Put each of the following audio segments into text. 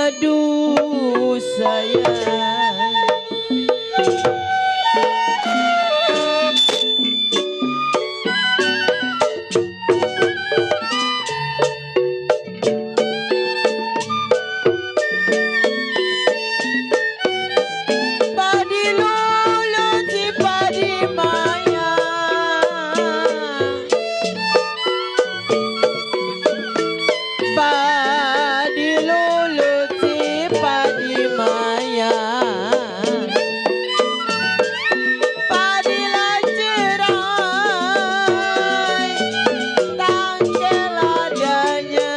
Aduh sayang, padi lulut si padi maya, padi lulut si padi maya, padi lacerai tangkel adanya.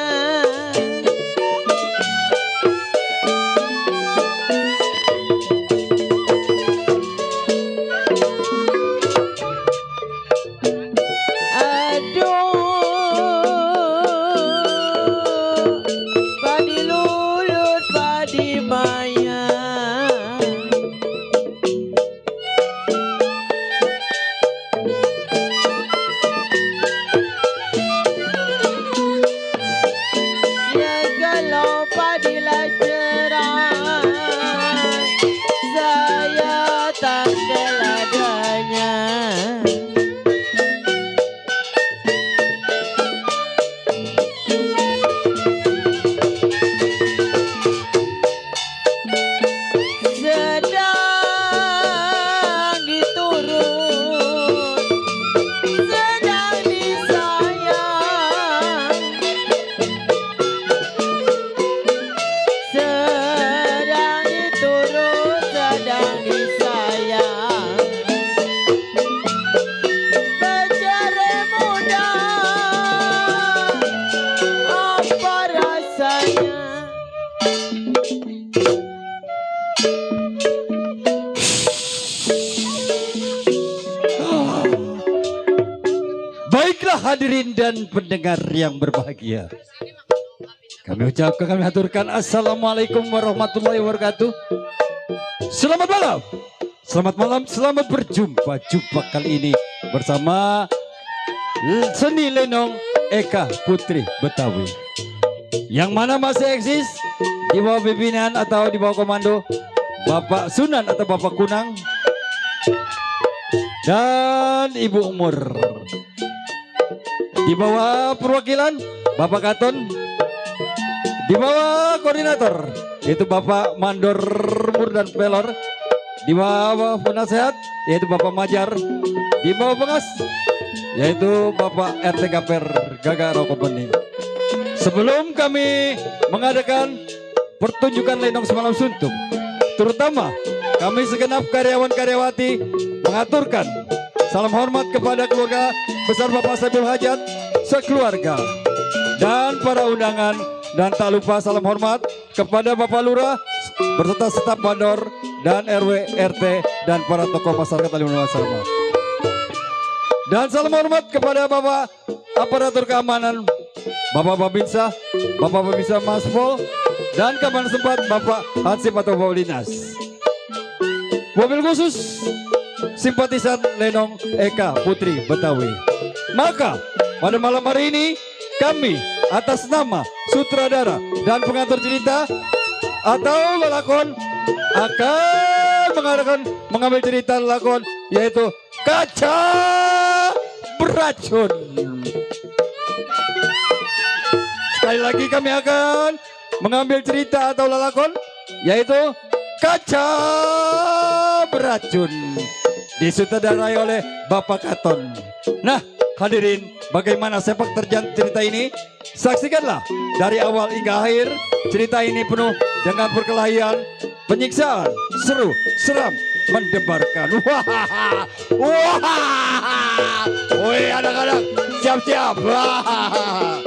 Aduh, padi lulut, padi maya, ya kalau padi lacerai, saya tanggal adanya. Sedang diturut, sedang disayang, sedang diturut, sedang disayang. Bicara muda, apa rasanya? Baiklah hadirin dan pendengar yang berbahagia, kami ucapkan, kami aturkan assalamualaikum warahmatullahi wabarakatuh. Selamat malam, selamat malam, selamat berjumpa. Jumpa kali ini bersama seni lenong EKA Putri Betawi, yang mana masih eksis di bawah pimpinan atau di bawah komando Bapak Sunan atau Bapak Kunang dan Ibu Umur, di bawah perwakilan Bapak Katon, di bawah koordinator yaitu Bapak Mandor Mur dan Pelor, di bawah penasehat yaitu Bapak Majar, di bawah pengas yaitu Bapak RT Gaper Gaga Rokopeni. Sebelum kami mengadakan pertunjukan lenong semalam suntuk, terutama kami segenap karyawan-karyawati mengaturkan salam hormat kepada keluarga besar Bapak Saiful Hajat sekeluarga dan para undangan, dan tak lupa salam hormat kepada Bapak Lurah berserta staf Bandor dan RW, RT dan para tokoh masyarakat Alimun Wasarma. Dan salam hormat kepada Bapak aparatur keamanan, Bapak Babinsa, Bapak Babinsa Maspol, dan kapan sempat Bapak Hansip atau Bapak Linas. Mobil khusus simpatisan lenong EKA Putri Betawi. Maka pada malam hari ini kami atas nama sutradara dan pengatur cerita atau lelakon akan mengambil cerita lelakon yaitu Kaca Beracun. Sekali lagi kami akan mengambil cerita atau lelakon yaitu Kaca Beracun, disutradarai oleh Bapak Katon. Nah hadirin, bagaimana sepak terjang cerita ini? Saksikanlah dari awal hingga akhir. Cerita ini penuh dengan perkelahian, penyiksaan, seru, seram, mendebarkan. Wah, wah, woi anak-anak, siap-siap. Wah.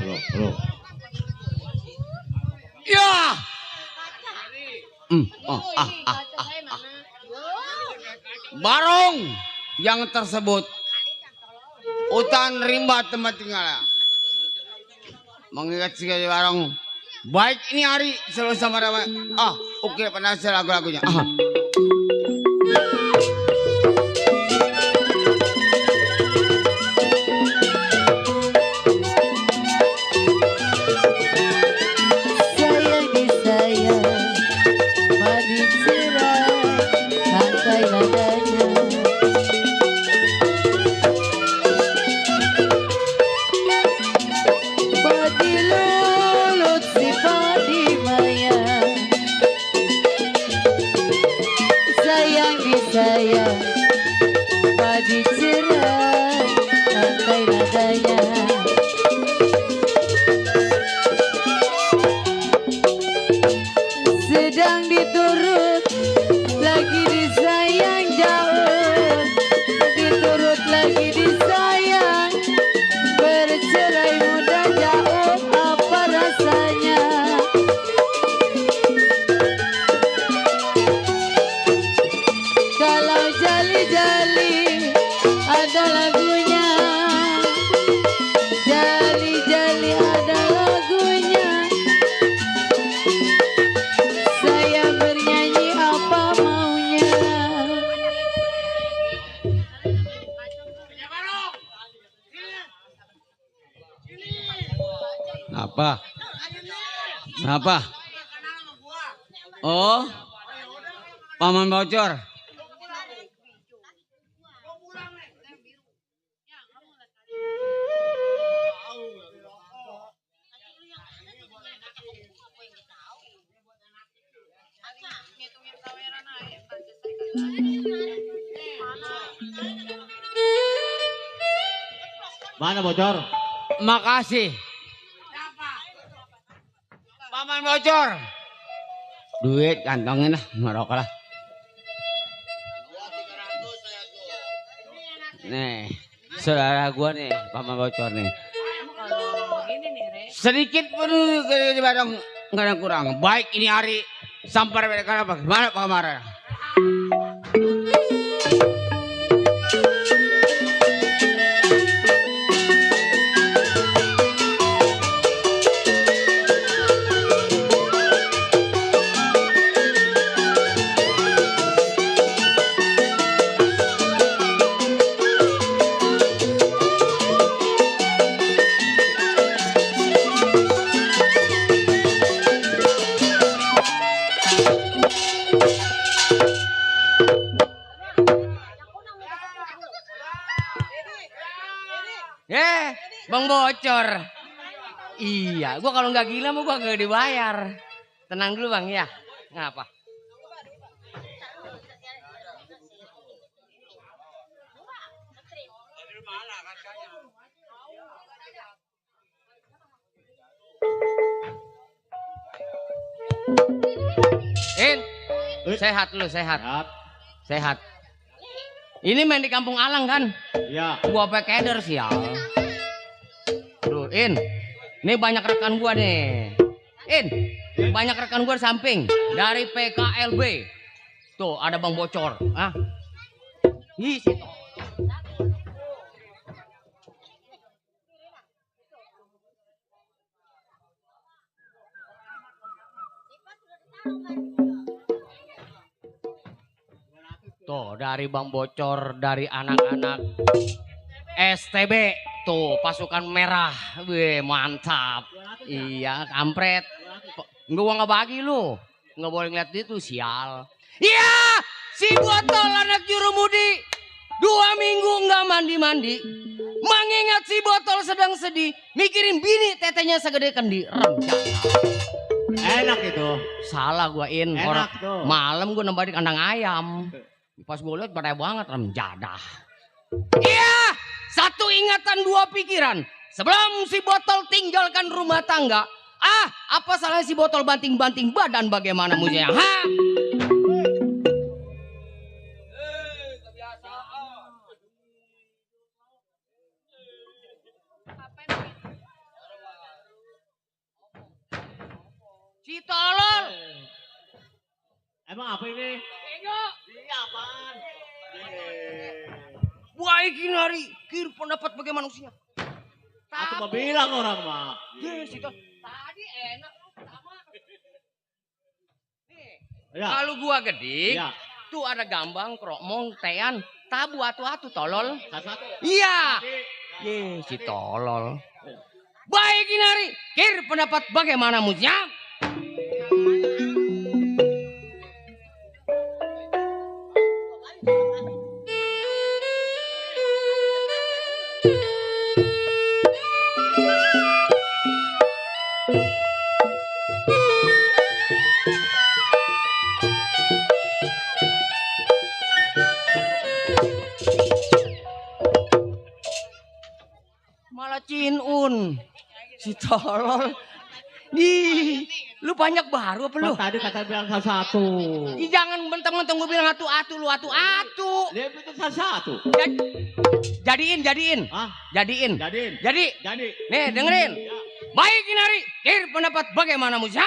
Bro. Ya. Barong yang tersebut hutan rimba tempat tinggalnya. Mengingat sekali barong. Baik ini hari selalu sama ramai. Oke penasaran lagu-lagunya. Sayang disayang, madi cerai, tangkai nadanya. Padi lulut si padi maya. Sayang disayang, madi cerai, tangkai nadanya. Sedang diturut, lagi disayang jauh. Diturut lagi disayang, bercerai muda jauh, apa rasanya? Kalau jali-jali ada lagunya, jali-jali ada lagunya. Saya bernyanyi apa maunya. Apa? Oh, paman bocor. Mana bocor? Makasih. Paman bocor. Duit kantongin lah, merokok lah. Nih, saudara gua nih, paman bocor nih. Sedikit pun di Badang nggak ada kurang. Baik ini hari sampai mereka apa? Gimana Pak Kamara? Bang bocor. Iya, gua kalau nggak gila mau gua nggak dibayar. Tenang dulu bang ya. Ngapa? Sehat lu sehat. Sehat. Ini main di Kampung Alang kan? Iya. Gua pakai keder sih ya. Tuh, ini banyak rekan gua nih. Banyak rekan gua di samping dari PKLB. Tuh, ada Bang Bocor. Ih, situ. Tuh, dari Bang Bocor, dari anak-anak STB. Tuh, pasukan merah. Wih, mantap. Iya, kampret. Gua nggak bagi lu. Nggak boleh ngeliat itu, sial. Iya, si botol anak jurumudi 2 minggu nggak mandi-mandi. Mengingat si botol sedang sedih, mikirin bini tetenya segede kendi. Enak itu. Salah gua Enak tuh. Malam gua nembak di kandang ayam. Pas gua liat pada banget rem jadah. Iya, satu ingatan 2 pikiran. Sebelum si botol tinggalkan rumah tangga, apa salahnya si botol banting-banting badan bagaimana musiknya? Si tolol. Emang apa ini? Iya apaan? Baik Kinari, kir pendapat bagaimana manusia. Aku mau bilang orang mah. Si tolol. Tadi enak lu sama. Nih, Ya. kalau gua gede, Iya. tuh ada gambang, kromong, tean, tabu atu-atu tolol. Satu. Iya. Ye, si tolol. Baik Kinari, kir pendapat bagaimana musnya? Malah cinun. Si tolol. Ih, lu banyak baru apa lu? Tadi kata bilang satu. Ih, jangan mentang-mentang gue bilang atu-atu lu atu-atu. Dia bilang satu. Jadiin. Hah? Jadiin. Jadi. Nih, dengerin. Baik Kinari, kir pendapat bagaimana musya?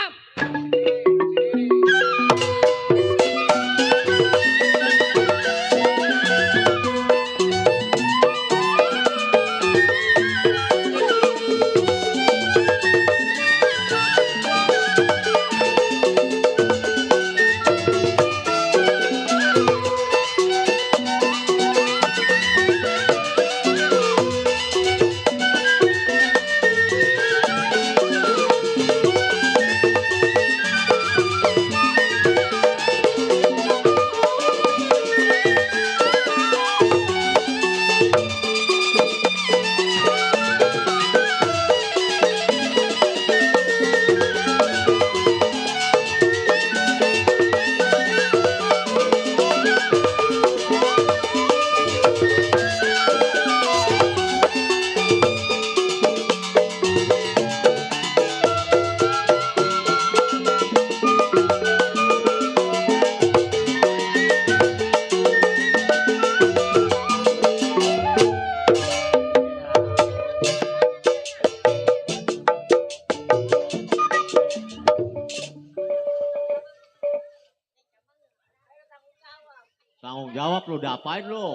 Tanggung jawab lu, udah apain lu?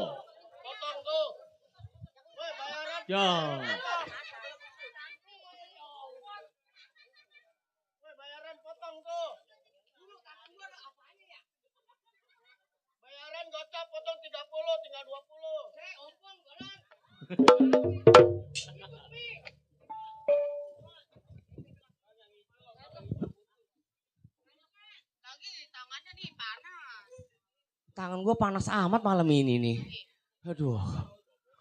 Potong tuh. Woi, bayaran. Ya. Woi, bayaran potong tuh. Dulu tangan gua ada apanya ya? Bayaran gocap potong 30, tinggal 20. Ompong golan. Lagi tangannya nih panas. Tangan gua panas amat malam ini nih. Aduh.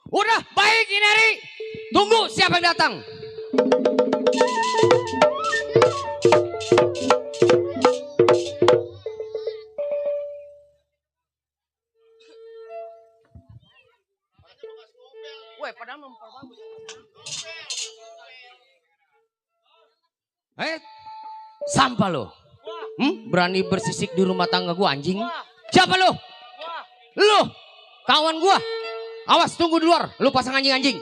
Udah, baik Kinari. Tunggu siapa yang datang. Woi, padahal memperbagus. Sampah lo. Berani bersisik di rumah tangga gua anjing. Siapa lo? Lu, kawan gua. Awas tunggu di luar, lu pasang anjing-anjing.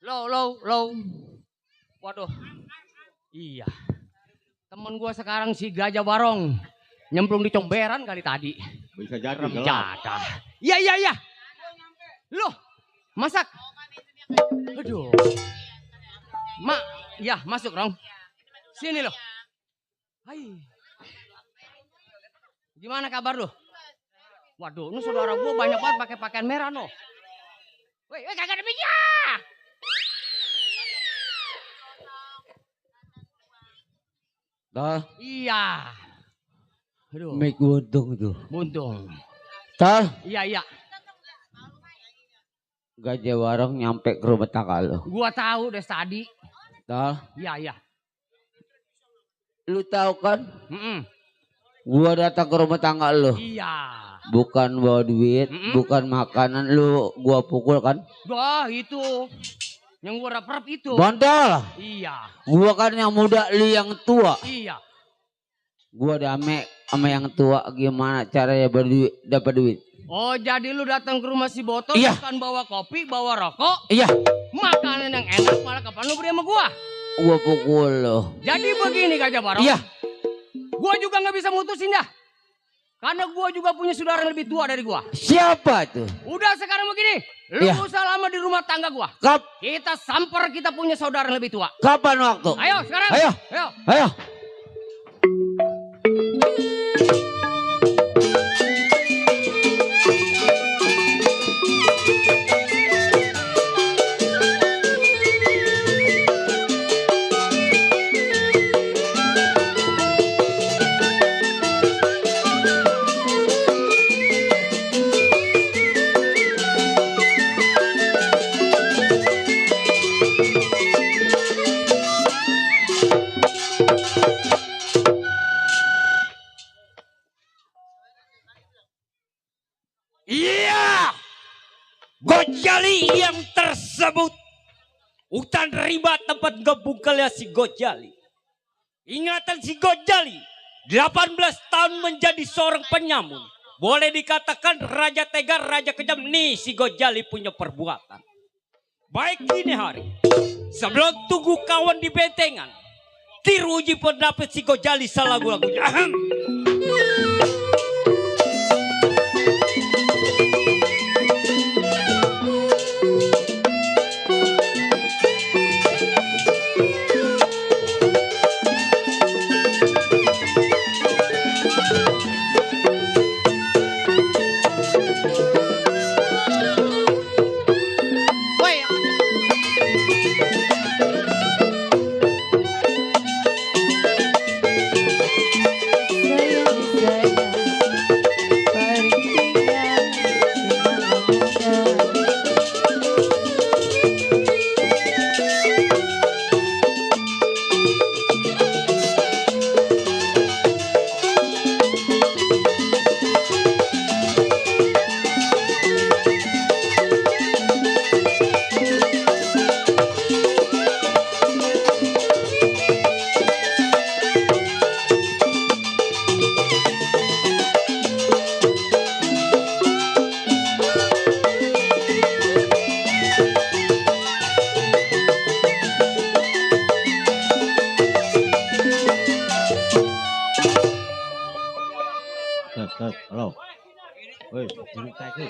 Low. Waduh. Iya. Temen gua sekarang si Gajah Barong. Nyemplung di comberan kali tadi. Bisa jadi Rem gelap. jadah. Iya. Loh, masak. Aduh. Mak, ya masuk Rong. Sini loh. Hai. Gimana kabar lu? Waduh, ini saudara gua banyak banget pakai pakaian merah no. Woi, kagak ada minyak. Dah, Iya. Aduh. mic buntung itu. Buntung. Tar, Iya. Gajah Warong nyampe ke rumah tangga lo. Gua tahu deh tadi. Tar, Iya. lu tahu kan? Mm-mm. Gua datang ke rumah tangga lo. Iya. Bukan bawa duit, Mm-mm. bukan makanan, lu gua pukul kan? Wah, itu. Yang gua rap itu. Bantol. Iya. Gua kan yang muda, lu yang tua. Iya. Gua damai sama yang tua, gimana caranya berduit, dapat duit? Oh, jadi lu datang ke rumah si Botol Iya. bukan bawa kopi, bawa rokok, Iya, makanan yang enak, malah kapan lu beri sama gua? gua pukul lo. Jadi begini Gajah Barong. Iya, Gua juga nggak bisa mutusin dah. Karena gua juga punya saudara yang lebih tua dari gua. siapa tuh? Udah sekarang begini, lu Iya. usah lama di rumah tangga gua. Kita samper, kita punya saudara yang lebih tua. Kapan waktu? Ayo sekarang. Ayo. Ayo. Iya, Gojali yang tersebut hutan rimba tempat ngebungkalnya si Gojali. Ingatan si Gojali 18 tahun menjadi seorang penyamun. Boleh dikatakan raja tega, raja kejam. Nih si Gojali punya perbuatan. Baik gini hari, sebelum tunggu kawan di bentengan, tiru uji pendapat si Gojali lagu-lagunya. Ahem. Woi, Halo. Woi, cerita itu.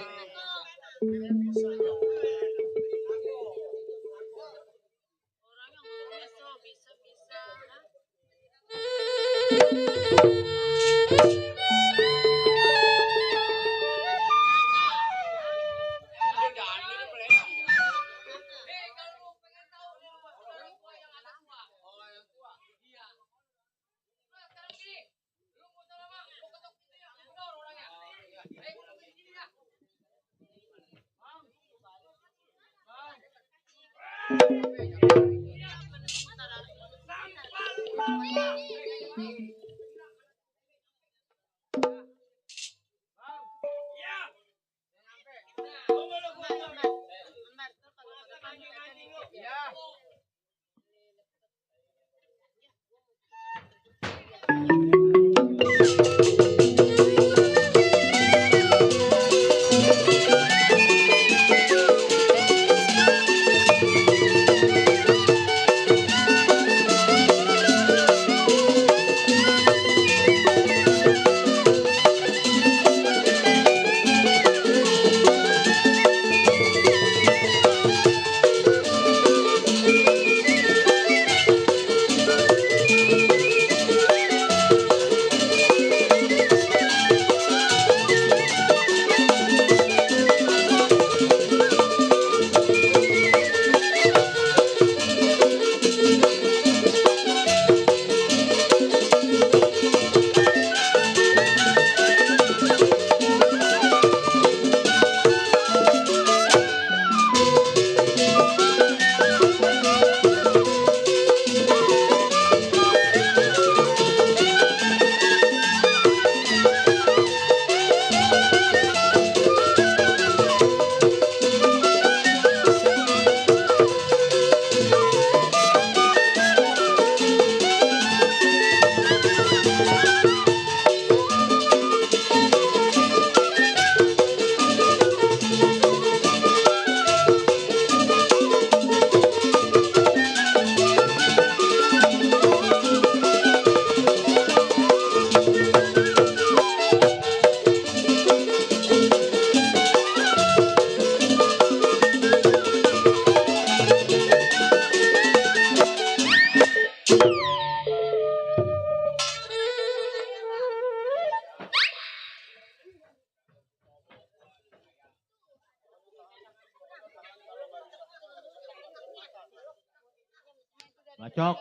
Bacok.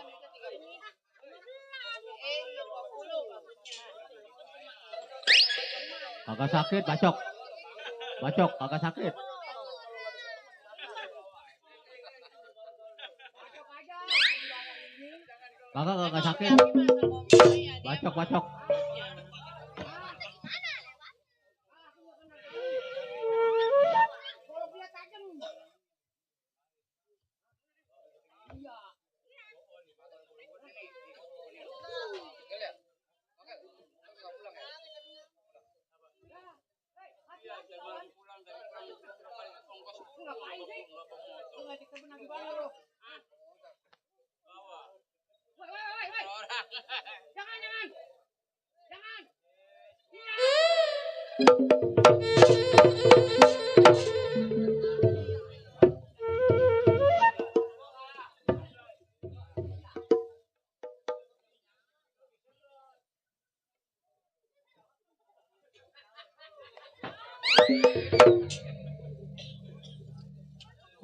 Kakak sakit, bacok. Bacok, kakak sakit. Kakak sakit. Bacok, bacok.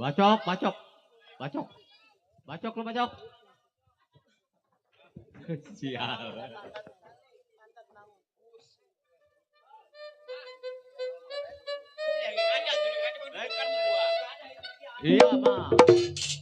Bacok, bacok. Bacok. Bacok lu bacok. Sial. Iya, Mak.